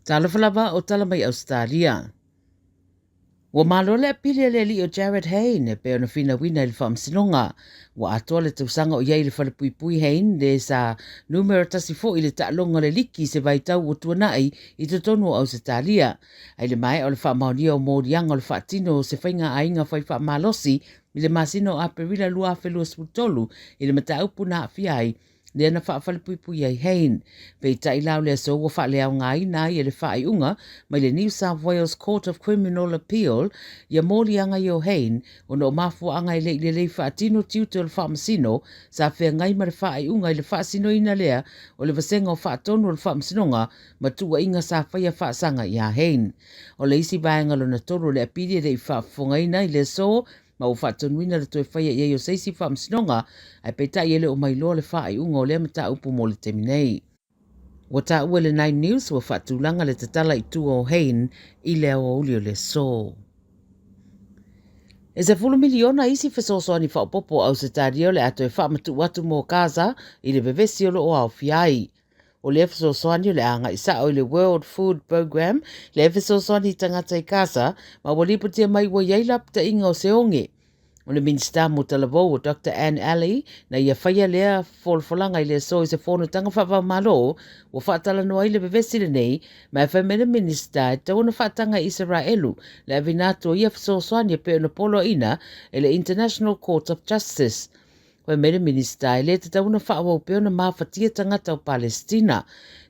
Talofa lava o tala mai Ausetalia. Ua malo le apili a le alii o Jarryd Hayne e pei ona finauina i le faamasinoga. Ua atoa le tausaga o i ai i le falepuipui Hayne le sa numera tasi foi i le taaloga o le liki i se vaitau ua tuanai i totonu o Ausetalia. Ae i le maea o le faamaonia o moliaga o le faatino o se faiga aiga fai faamalosi i le masina o Aperila 2023 i le mataupu na aafia ai lea na faafalepuipui ai Hayne. Peitai la o le aso ua faaleaogaina ai e le faaiuga mai le New South Wales Court of Criminal Appeal ia moliaga ia o Hayne ona o mafuaaga e le i lelei faatino tiute o le faamasino sa feagai ma le faaiuga i le faasinoina lea o le vasega o faatonu o le faamasinoga ma tuuaiga sa faia faasaga iā Hayne. O le isi vaega lona tolu o le apili e le i faafofogaina i le aso ma ua faatonuina le toe faia i ai o se isi faamasinoga, ae peitai e le o mailoa le faaiuga o lea mataupu mo le taimi nei. Ua taua e le Nine News ua faatulaga le tatala i tua o Hayne i le aoauli o le aso. E 10 miliona isi fesoasoani faaopoopo a Ausetalia o le a toe faamatuu atu mo Gaza i le vevesi o lo o aofia ai. O lea fesoasoani o le a agai sao i le World Food Programme, lea e fesoasoani i tagata i Gaza, ma ua lipotia mai ua i ai lapataiga o se oge. O le Minisita mo Talavou o Doctor Anne Aly na ia faia lea folafolaga i le aso i se fonotaga faava-o-Malo ua faatalanoa ai le vevesi lenei, ma e fai mai le Minisita e tatau ona faataga e Isaraelu le aveina atu o ia fesoasoani e pei ona poloaiina e le International Court of Justice. Fai mai le Minisita e le tatau ona faaauau pea ona mafatia tagata o Palesitina.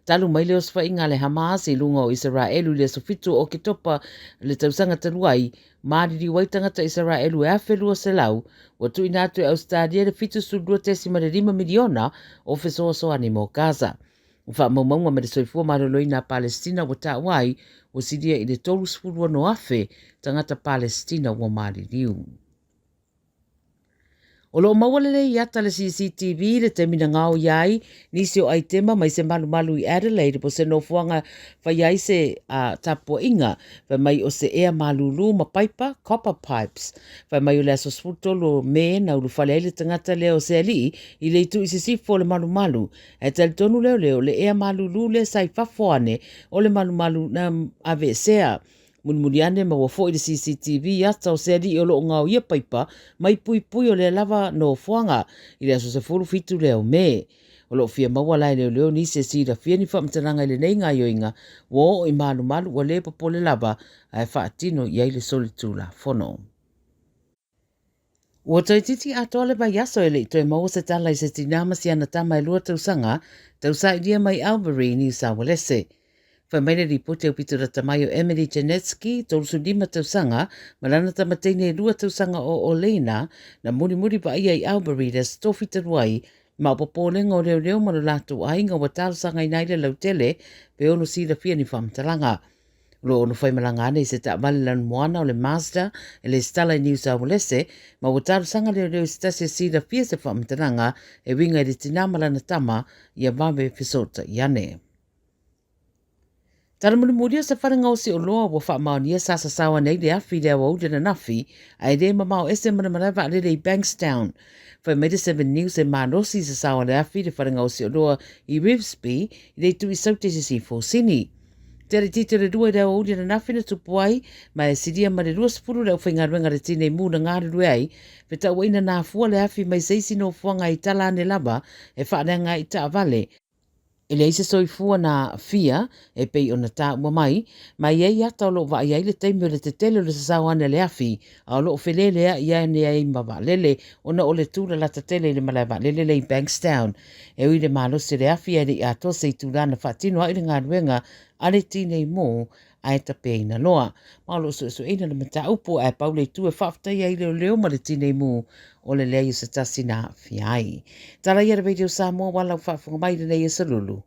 Talu mai le osofaiga a le Hamas i luga o Isaraelu i le aso 7 o Oketopa le tausaga talu ai, maliliu ai tagata Isaraelu e 1,200, ua tuuina atu e Ausetalia le 72.5 miliona o fesoasoani mo Gaza. O faamaumauga mai le Soifua Maloloina a Palesitina ua taua ai ua silia i le 36,000 tagata Palesitina ua maliliu. O lo o maua lelei i ata le CCTV i le taimi na gaoia ai nisi o aitema mai se malumalu i Adelaide po o se nofoaga fai ai se tapuaiga fai mai o se ea malulu ma paipa, copper pipes. Fai mai o le aso 13 o Me na ulufale ai le tagata lea o se alii i le itu i sisifo o le malumalu. Ae talitonu leoleo le ea malulu lea sa i fafo ane o le malumalu na aveesea. Mulimuli ane maua foi le CCTV i ata o se alii o lo o gaoia paipa mai puipui o lea lava nofoaga i le aso 17 lea o Me. O lo o fia maua la e leoleo nisi e silafia ni faamatalaga i lenei gaoioiga ua oo i malumalu ua le popole lava ae faatino i ai le solitulafono. Ua toeitiiti atoa le vaiaso e le i toe maua se tala i se tinā ma si ana tama e lua tausaga, tausailia mai Albury, Niu Saualese. Fai mai le lipoti aupito lata mai o Emily Janetzki, 35 tausaga, ma lana tama teine e lua tausaga o Olena, na mulimuli vaaia i Albury i le aso tofi talu ai, ma o popolega o leoleo ma lo latou aiga ua talosagaina ai le lautele pe ono silafia ni faamatalaga. O lo o ono faimalaga ane i se taavale lanumoana o le Mazda e lesitala i Niu Saualese ma ua talosaga leoleo i se tasi e silafia se faamatalaga e uiga i le tinā ma lana tama ia vave fesootai ane. Tala mulimuli o se fale gaosi oloa ua faamaonia sa sasao ane ai le afi i le aoauli ananafi ae le mamao ese ma le malae vaalele i Bankstown. Fai mai le Seven News e malosi i sasao a le afi i le fale gaosi oloa i Revesby i le itu i Saute i Sisifo Sini. Te Ariki te le rua i le aoauli ananafi na tupu ai, ma e silia ma le 20 le aufaigaluega a le Tinei Mu na galulue ai, fetauaiina na afua le afi mai se isi nofoaga i tala ane lava e faaleaga ai i taavale. E leai se soifua na aafia e pei ona taua mai, ma e i ai ata o lo o vaai ai le taimi o le tetele o le sasao ane a le afi, a o lo o felelea'i ane ai ma vaalele ona o le tūlalata tele i le malae vaalele lea i Bankstown. E ui i le malosi o le afi ae le i atoa se itulā na faatino ai le galuega a le Tinei Mu ae tapeaina loa. Ma o lo o suesueina le mataupu ae pau le itu e faafetaia ai leoleo ma le Tinei Mu o le leai o se tasi na aafia ai. Tala ia le Radio Samoa ua lau faafofoga mai i lenei aso Lulu.